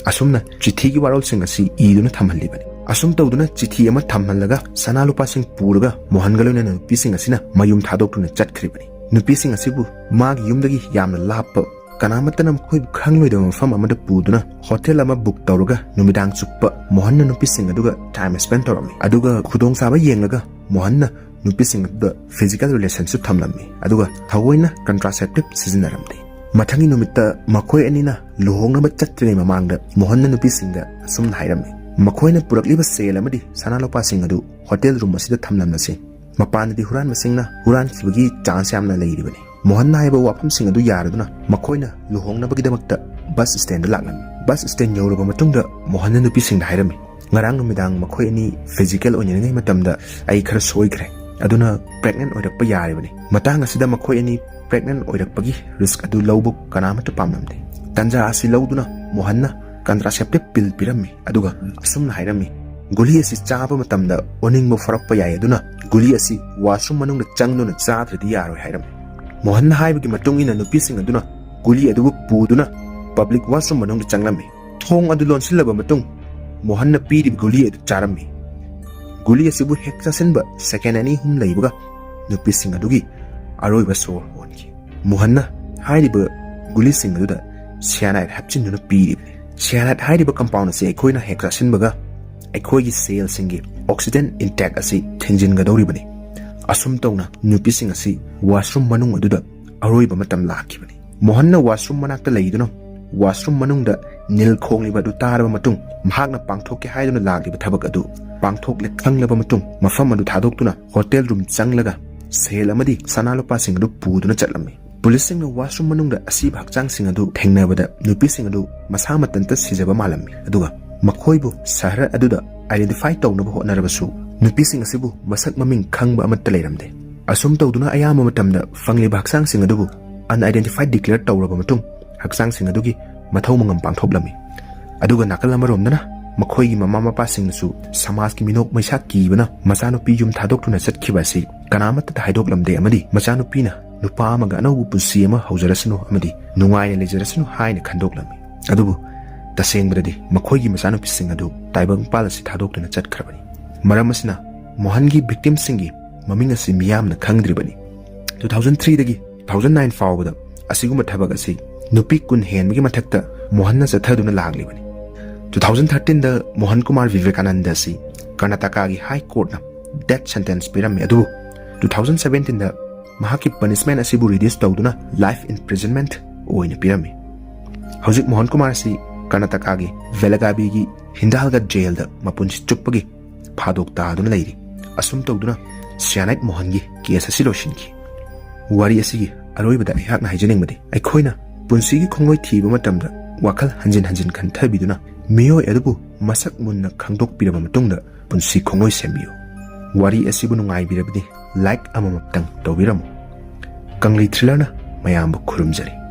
ꯑꯁꯨꯝꯅ ꯆꯤꯊꯤꯒꯤ ꯋꯥꯔꯣꯜꯁꯤꯡ ꯑꯁꯤ ꯏꯗꯨꯅ ꯊꯝꯍꯜꯂꯤꯕꯅꯤ꯫ ꯑꯁꯨꯝ ꯇꯧꯗꯨꯅ ꯆꯤꯊꯤ ꯑꯃ ꯊꯝꯍꯜꯂꯒ ꯁꯅꯥ ꯂꯨꯄꯥꯁꯤꯡ ꯄꯨꯔꯒ ꯃꯣꯍꯟꯒ ꯂꯣꯏꯅꯅ ꯅꯨꯄꯤꯁꯤꯡ ꯑꯁꯤꯅ ꯃꯌꯨꯝ ꯊꯥꯗꯣꯛꯇꯨꯅ ꯆꯠꯈ꯭ꯔꯤꯕꯅꯤ꯫ ꯅꯨꯄꯤꯁꯤꯡ ꯑꯁꯤꯕꯨ ꯃꯥꯒꯤ ꯌꯨꯝꯗꯒꯤ ꯌꯥꯝꯅ ꯂꯥꯞꯄ, ꯀꯅꯥꯃꯠꯇꯅ ꯃꯈꯣꯏꯕꯨ ꯈꯪꯂꯣꯏꯗꯕ ꯃꯐꯝ ꯑꯃꯗ ꯄꯨꯗꯨꯅ ꯍꯣꯇꯦꯜ ꯑꯃ book ꯇꯧꯔꯒ ꯅꯨꯃꯤꯗꯥꯡ ꯆꯨꯞꯄ ꯃꯣꯍꯟꯅ ꯅꯨꯄꯤꯁꯤꯡ ꯑꯗꯨꯒ time spend ꯇꯧꯔꯝꯃꯤ꯫ ꯑꯗꯨꯒ ꯈꯨꯗꯣꯡꯆꯥꯕ ꯌꯦꯡꯂꯒ ꯃꯣꯍꯟꯅ ꯅꯨꯄꯤꯁꯤꯡ ꯑꯗꯨꯗ physical relationship ꯊꯝꯂꯝꯃꯤ, ꯑꯗꯨꯒ ꯊꯑꯣꯏꯅ contraceptive ꯁꯤꯖꯤꯟꯅꯔꯝꯗꯦ꯫ ꯃꯊꯪꯒꯤ ꯅꯨꯃꯤꯠꯇ ꯃꯈꯣꯏ ꯑꯅꯤꯅ ꯂꯨꯍꯣꯡꯅꯕ ꯆꯠꯇ꯭ꯔꯤꯉꯩ ꯃꯃꯥꯡꯗ ꯃꯣꯍꯟꯅ ꯅꯨꯄꯤꯁꯤꯡꯗ ꯑꯁꯨꯝꯅ ꯍꯥꯏꯔꯝꯃꯤ, "ꯃꯈꯣꯏꯅ ꯄꯨꯔꯛꯂꯤꯕ ꯁꯦꯜ ꯑꯃꯗꯤ ꯁꯅꯥ ꯂꯨꯄꯥꯁꯤꯡ ꯑꯗꯨ ꯍꯣꯇꯦꯜ ꯔꯨꯝ ꯑꯁꯤꯗ ꯊꯝꯂꯝꯂꯁꯤ꯫ ꯃꯄꯥꯟꯗꯗꯤ ꯍꯨꯔꯥꯟꯕꯁꯤꯡꯅ ꯍꯨꯔꯥꯟꯈꯤꯕꯒꯤ ꯆꯥꯟꯁ ꯌꯥꯝꯅ ꯂꯩꯔꯤꯕꯅꯤ"꯫ ꯃꯣꯍꯟꯅ ꯍꯥꯏꯕ ꯋꯥꯐꯝꯁꯤꯡ ꯑꯗꯨ ꯌꯥꯔꯗꯨꯅ ꯃꯈꯣꯏꯅ ꯂꯨꯍꯣꯡꯅꯕꯒꯤꯗꯃꯛꯇ ꯕꯁ ꯁ꯭ꯇꯦꯟꯗ ꯂꯥꯛꯂꯝꯃꯤ꯫ ꯕꯁ ꯁ꯭ꯇꯦꯟ ꯌꯧꯔꯕ ꯃꯇꯨꯡꯗ ꯃꯣꯍꯟꯅ ꯅꯨꯄꯤꯁꯤꯡꯗ ꯍꯥꯏꯔꯝꯃꯤ, "ꯉꯔꯥꯡ ꯅꯨꯃꯤꯗꯥꯡ ꯃꯈꯣꯏ ꯑꯅꯤ ꯐꯤꯖꯤꯀꯦꯜ ꯑꯣꯏꯅꯔꯤꯉꯩ ꯃꯇꯝꯗ ꯑꯩ ꯈꯔ ꯁꯣꯏꯈ꯭ꯔꯦ, ꯑꯗꯨꯅ ꯄ꯭ꯔꯦꯒꯅꯦꯟ ꯑꯣꯏꯔꯛꯄ ꯌꯥꯔꯤꯕꯅꯤ꯫ ꯃꯇꯥꯡ ꯑꯁꯤꯗ ꯃꯈꯣꯏ ꯑꯅꯤ ꯄ꯭ꯔꯦꯒꯅꯦꯟ ꯑꯣꯏꯔꯛꯄꯒꯤ ꯔꯤꯁ꯭ꯛ ꯑꯗꯨ ꯂꯧꯕ ꯀꯅꯥꯃꯠꯇ ꯄꯥꯝꯂꯝꯗꯦ"꯫ ꯇꯥꯟꯖꯥ ꯑꯁꯤ ꯂꯧꯗꯨꯅ ꯃꯣꯍꯟꯅ ꯀꯟꯇ꯭ꯔꯥꯁꯦꯞꯇꯤꯚ ꯄꯤꯜ ꯄꯤꯔꯝꯃꯤ, ꯑꯗꯨꯒ ꯑꯁꯨꯝꯅ ꯍꯥꯏꯔꯝꯃꯤ, "ꯒꯨꯂꯤ ꯑꯁꯤ ꯆꯥꯕ ꯃꯇꯝꯗ ꯑꯣꯅꯤꯡꯕ ꯐꯥꯎꯔꯛꯄ ꯌꯥꯏ, ꯑꯗꯨꯅ ꯒꯨꯂꯤ ꯑꯁꯤ ꯋꯥꯁꯔꯨꯝ ꯃꯅꯨꯡꯗ ꯆꯪꯗꯨꯅ ꯆꯥꯗ꯭ꯔꯗꯤ ꯌꯥꯔꯣꯏ" ꯍꯥꯏꯔꯝꯃꯤ꯫ ꯃꯣꯍꯟꯅ ꯍꯥꯏꯕꯒꯤ ꯃꯇꯨꯡ ꯏꯟꯅ ꯅꯨꯄꯤꯁꯤꯡ ꯑꯗꯨꯅ ꯒꯨꯂꯤ ꯑꯗꯨꯕꯨ ꯄꯨꯗꯨꯅ ꯄꯕ꯭ꯂꯤꯛ ꯋꯥꯁꯔꯨꯝ ꯃꯅꯨꯡꯗ ꯆꯪꯂꯝꯃꯤ꯫ ꯊꯣꯡ ꯑꯗꯨ ꯂꯣꯟꯁꯤꯜꯂꯕ ꯃꯇꯨꯡ ꯃꯣꯍꯟꯅ ꯄꯤꯔꯤꯕ ꯒꯨꯂꯤ ꯑꯗꯨ ꯆꯥꯔꯝꯃꯤ꯫ ꯒꯨꯂꯤ ꯑꯁꯤꯕꯨ ꯍꯦꯛ ꯆꯥꯁꯤꯟꯕ ꯁꯦꯀꯦꯟ ꯑꯅꯤ ꯑꯍꯨꯝ ꯂꯩꯕꯒ ꯅꯨꯄꯤꯁꯤꯡ ꯑꯗꯨꯒꯤ ꯑꯔꯣꯏꯕ ꯁꯣꯔ ꯍꯣꯟꯈꯤ꯫ ꯃꯣꯍꯟꯅ ꯍꯥꯏꯔꯤꯕ ꯒꯨꯂꯤꯁꯤꯡ ꯑꯗꯨꯗ ꯁꯤꯌꯥꯅꯥꯏꯠ ꯍꯥꯞꯆꯤꯟꯗꯨꯅ ꯄꯤꯔꯤꯕꯅꯤ꯫ ꯁꯤꯌꯥꯅꯥꯏꯠ ꯍꯥꯏꯔꯤꯕ ꯀꯝꯄꯥꯎꯟ ꯑꯁꯤ ꯑꯩꯈꯣꯏꯅ ꯍꯦꯛ ꯆꯥꯁꯤꯟꯕꯒ ꯑꯩꯈꯣꯏꯒꯤ ꯁꯦꯜꯁꯤꯡꯒꯤ ꯑꯣꯛꯁꯤꯖꯦꯟ ꯏꯟꯇꯦꯛ ꯑꯁꯤ ꯊꯤꯡꯖꯤꯟꯒꯗꯧꯔꯤꯕꯅꯤ꯫ ꯑꯁꯨꯝ ꯇꯧꯅ ꯅꯨꯄꯤꯁꯤꯡ ꯑꯁꯤ ꯋꯥꯁꯔꯨꯝ ꯃꯅꯨꯡ ꯑꯗꯨꯗ ꯑꯔꯣꯏꯕ ꯃꯇꯝ ꯂꯥꯛꯈꯤꯕꯅꯤ꯫ ꯃꯣꯍꯟꯅ ꯋꯥꯁꯔꯨꯝ ꯃꯅꯥꯛꯇ ꯂꯩꯗꯨꯅ ꯋꯥꯁꯔꯨꯝ ꯃꯅꯨꯡꯗ ꯅꯤꯜ ꯈꯣꯡꯂꯤꯕ ꯑꯗꯨ ꯇꯥꯔꯕ ꯃꯇꯨꯡ ꯃꯍꯥꯛꯅ ꯄꯥꯡꯊꯣꯛꯀꯦ ꯍꯥꯏꯗꯨꯅ ꯂꯥꯛꯂꯤꯕ ꯊꯕꯛ ꯑꯗꯨ ꯄꯥꯡꯊꯣꯛꯂꯦ ꯈꯪꯂꯕ ꯃꯇꯨꯡ ꯃꯐꯝ ꯑꯗꯨ ꯊꯥꯗꯣꯛꯇꯨꯅ ꯍꯣꯇꯦꯜ ꯔꯨꯝ ꯆꯪꯂꯒ ꯁꯦꯜ ꯑꯃꯗꯤ ꯁꯅꯥ ꯂꯨꯄꯥꯁꯤꯡ ꯑꯗꯨ ꯄꯨꯗꯨꯅ ꯆꯠꯂꯝꯃꯤ꯫ ꯄꯨꯂꯤꯁꯁꯤꯡꯅ ꯋꯥꯁꯔꯨꯝ ꯃꯅꯨꯡꯗ ꯑꯁꯤꯕ ꯍꯛꯆꯥꯡꯁꯤꯡ ꯑꯗꯨ ꯊꯦꯡꯅꯕꯗ ꯅꯨꯄꯤꯁꯤꯡ ꯑꯗꯨ ꯃꯁꯥ ꯃꯊꯟꯇ ꯁꯤꯖꯕ ꯃꯥꯜꯂꯝꯃꯤ, ꯑꯗꯨꯒ ꯃꯈꯣꯏꯕꯨ ꯁꯍꯔ ꯑꯗꯨꯗ ꯑꯥꯏꯗꯦꯟꯇꯤꯐꯥꯏ ꯇꯧꯅꯕ ꯍꯣꯠꯅꯔꯕꯁꯨ ꯅꯨꯄꯤꯁꯤꯡ ꯑꯁꯤꯕꯨ ꯃꯁꯛ ꯃꯃꯤꯡ ꯈꯪꯕ ꯑꯃꯠꯇ ꯂꯩꯔꯝꯗꯦ꯫ ꯑꯁꯨꯝ ꯇꯧꯗꯨꯅ ꯑꯌꯥꯝꯕ ꯃꯇꯝꯗ ꯐꯪꯂꯤꯕ ꯍꯛꯆꯥꯡꯁꯤꯡ ꯑꯗꯨꯕꯨ ꯑꯟꯑꯥꯏꯗꯦꯟꯇꯤꯐꯥꯏꯗ ꯗꯤꯀ꯭ꯂꯦꯌꯔ ꯇꯧꯔꯕ ꯃꯇꯨꯡ ꯍꯛꯆꯥꯡꯁꯤꯡ ꯑꯗꯨꯒꯤ ꯃꯊꯧ ꯃꯉꯝ ꯄꯥꯡꯊꯣꯛꯂꯝꯃꯤ꯫ ꯑꯗꯨꯒ ꯅꯥꯀꯜ ꯑꯃꯔꯣꯝꯗꯅ ꯃꯈꯣꯏꯒꯤ ꯃꯃꯥ ꯃꯄꯥꯁꯤꯡꯅꯁꯨ ꯁꯃꯥꯖꯀꯤ ꯃꯤꯅꯣꯛ ꯃꯩꯁꯥ ꯀꯤꯕꯅ ꯃꯆꯥꯅꯨꯄꯤ ꯌꯨꯝ ꯊꯥꯗꯣꯛꯇꯨꯅ ꯆꯠꯈꯤꯕ ꯑꯁꯤ ꯀꯅꯥꯃꯠꯇꯗ ꯍꯥꯏꯗꯣꯛꯂꯝꯗꯦ ꯑꯃꯗꯤ ꯃꯆꯥꯅꯨꯄꯤꯅ ꯅꯨꯄꯥ ꯑꯃꯒ ꯑꯅꯧꯕ ꯄꯨꯟꯁꯤ ꯑꯃ ꯍꯧꯖꯔꯁꯅꯨ ꯑꯃꯗꯤ ꯅꯨꯡꯉꯥꯏꯅ ꯂꯩꯖꯔꯁꯅꯨ ꯍꯥꯏꯅ ꯈꯟꯗꯣꯛꯂꯝꯃꯤ꯫ ꯑꯗꯨꯕꯨ ꯇꯁꯦꯡꯕꯗꯗꯤ ꯃꯈꯣꯏꯒꯤ ꯃꯆꯥꯅꯨꯄꯤꯁꯤꯡ ꯑꯗꯨ ꯇꯥꯏꯕꯪꯄꯥꯜ ꯑꯁꯤ ꯊꯥꯗꯣꯛꯇꯨꯅ ꯆꯠꯈ꯭ꯔꯕꯅꯤ꯫ ꯃꯔꯝ ꯑꯁꯤꯅ ꯃꯣꯍꯟꯒꯤ ꯚꯤꯛꯇꯤꯝꯁꯤꯡꯒꯤ ꯃꯃꯤꯡ ꯑꯁꯤ ꯃꯤꯌꯥꯝꯅ ꯈꯪꯗ꯭ꯔꯤꯕꯅꯤ꯫ ꯇꯨ ꯊꯥꯎꯖꯟ ꯊ꯭ꯔꯤꯗꯒꯤ ꯇꯨ ꯊꯥꯎꯖꯟ ꯅꯥꯏꯟ ꯐꯥꯎꯕꯗ ꯑꯁꯤꯒꯨꯝꯕ ꯊꯕꯛ ꯑꯁꯤ ꯅꯨꯄꯤ ꯀꯨꯟ ꯍꯦꯟꯕꯒꯤ ꯃꯊꯛꯇ ꯃꯣꯍꯟꯅ ꯆꯠꯊꯗꯨꯅ ꯂꯥꯛꯂꯤꯕꯅꯤ꯫ ꯇꯨ ꯊꯥꯎꯖꯟ ꯊꯥꯔꯇꯤꯟꯗ ꯃꯣꯍꯟ ꯀꯨꯃꯥꯔ ꯚꯤꯚꯦꯀꯥꯅꯟꯗ ꯑꯁꯤ ꯀꯔꯅꯥꯇꯀꯥꯒꯤ ꯍꯥꯏ ꯀꯣꯔꯠꯅ ꯗꯦꯊ ꯁꯦꯟꯇꯦꯟꯁ ꯄꯤꯔꯝꯃꯤ, ꯑꯗꯨꯕꯨ ꯇꯨ ꯊꯥꯎꯖꯟ ꯁꯚꯦꯟꯇꯤꯟꯗ ꯃꯍꯥꯛꯀꯤ ꯄꯅꯤꯁꯃꯦꯟ ꯑꯁꯤꯕꯨ ꯔꯤꯗ꯭ꯌꯨꯁ ꯇꯧꯗꯨꯅ ꯂꯥꯏꯐ ꯏꯝꯄ꯭ꯔꯤꯖꯟꯃꯦꯟꯠ ꯑꯣꯏꯅ ꯄꯤꯔꯝꯃꯤ꯫ ꯍꯧꯖꯤꯛ ꯃꯣꯍꯟ ꯀꯨꯃꯥꯔ ꯑꯁꯤ ꯀꯔꯅꯥꯇꯀꯥꯒꯤ ꯕꯦꯂꯒꯥꯕꯤꯒꯤ ꯍꯤꯟꯗꯥꯜꯒ ꯖꯦꯜꯗ ꯃꯄꯨꯟꯁꯤ ꯆꯨꯞꯄꯒꯤ ꯐꯥꯗꯣꯛ ꯇꯥꯗꯨꯅ ꯂꯩꯔꯤ꯫ ꯑꯁꯨꯝ ꯇꯧꯗꯨꯅ ꯁꯤꯌꯥꯅꯥꯏꯠ ꯃꯣꯍꯟꯒꯤ ꯀꯦꯁ ꯑꯁꯤ ꯂꯣꯏꯁꯤꯟꯈꯤ꯫ ꯋꯥꯔꯤ ꯑꯁꯤꯒꯤ ꯑꯔꯣꯏꯕꯗ ꯑꯩꯍꯥꯛꯅ ꯍꯥꯏꯖꯅꯤꯡꯕꯗꯤ, ꯑꯩꯈꯣꯏꯅ ꯄꯨꯟꯁꯤꯒꯤ ꯈꯣꯡꯂꯣꯏ ꯊꯤꯕ ꯃꯇꯝꯗ ꯋꯥꯈꯜ ꯍꯟꯖꯤꯟ ꯍꯟꯖꯤꯟ ꯈꯟꯊꯕꯤꯗꯨꯅ ꯃꯤꯑꯣꯏ ꯑꯗꯨꯕꯨ ꯃꯁꯛ ꯃꯨꯟꯅ ꯈꯪꯗꯣꯛꯄꯤꯔꯕ ꯃꯇꯨꯡꯗ ꯄꯨꯟꯁꯤ ꯈꯣꯡꯂꯣꯏ ꯁꯦꯝꯕꯤꯌꯨ꯫ ꯋꯥꯔꯤ ꯑꯁꯤꯕꯨ ꯅꯨꯡꯉꯥꯏꯕꯤꯔꯕꯗꯤ ꯂꯥꯏꯛ ꯑꯃꯃꯝꯇꯪ ꯇꯧꯕꯤꯔꯝꯃꯨ꯫ ꯀꯪꯂꯩ ꯊ꯭ꯔꯤꯂꯔꯅ ꯃꯌꯥꯝꯕꯨ ꯈꯨꯔꯨꯝꯖꯔꯤ꯫